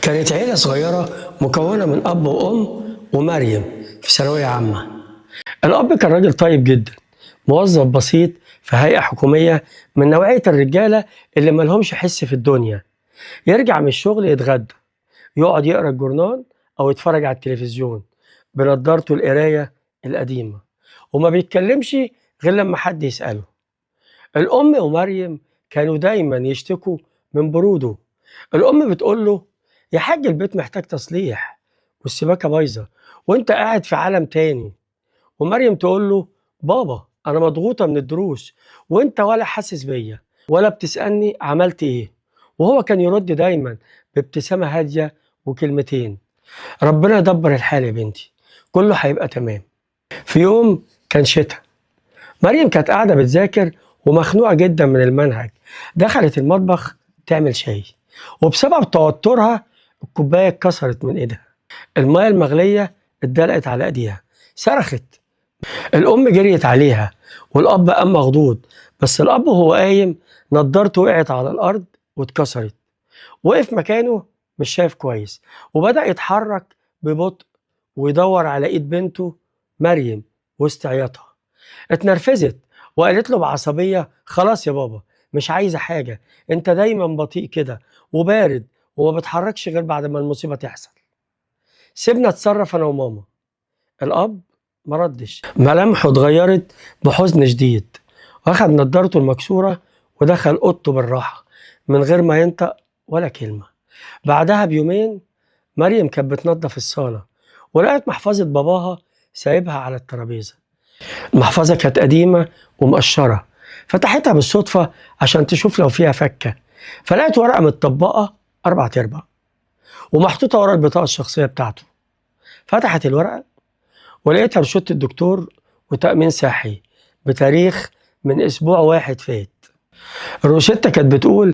كانت عيلة صغيرة مكونة من أب وأم ومريم في ثانوية عامة. الأب كان راجل طيب جدا، موظف بسيط في هيئة حكومية، من نوعية الرجالة اللي ملهمش حس في الدنيا. يرجع من الشغل يتغدى، يقعد يقرأ الجورنال أو يتفرج على التلفزيون بنضارته القراية القديمة، وما بيتكلمش غير لما حد يسأله. الأم ومريم كانوا دايما يشتكوا من برودة. الأم بتقول له: يا حاج البيت محتاج تصليح والسباكة بايظة وانت قاعد في عالم تاني. ومريم تقول له: بابا أنا مضغوطة من الدروس وانت ولا حاسس بيا ولا بتسألني عملت ايه. وهو كان يرد دايما بابتسامة هادية وكلمتين: ربنا يدبر الحال يا بنتي، كله هيبقى تمام. في يوم كان شتاء، مريم كانت قاعدة بتذاكر ومخنوقة جدا من المنهج. دخلت المطبخ تعمل شاي، وبسبب توترها الكوباية اتكسرت من ايدها، المية المغلية اتدلقت على ايديها، صرخت. الأم جريت عليها والأب قام مخضوض، بس الأب وهو قايم نضارته وقعت على الأرض واتكسرت. وقف مكانه مش شايف كويس، وبدأ يتحرك ببطء ويدور على ايد بنته مريم وسط عياطها. اتنرفزت وقالت له بعصبية: خلاص يا بابا مش عايزة حاجة، انت دايما بطيء كده وبارد وما بتحركش غير بعد ما المصيبة تحصل، سيبنا اتصرف انا وماما. الاب ما ردش، ملامحه اتغيرت بحزن شديد، واخد نضارته المكسورة ودخل اوضته بالراحة من غير ما ينطق ولا كلمة. بعدها بيومين مريم كانت بتنظف الصالة ولقت محفظة باباها سايبها على الترابيزة. المحفظة كانت قديمة ومقشرة، فتحتها بالصدفة عشان تشوف لو فيها فكة، فلقت ورقة متطبقة 4/4 ومحطوطة ورا البطاقة الشخصية بتاعته. فتحت الورقة ولقيتها روشتة الدكتور وتأمين صحي بتاريخ من أسبوع واحد فات. الروشتة كانت بتقول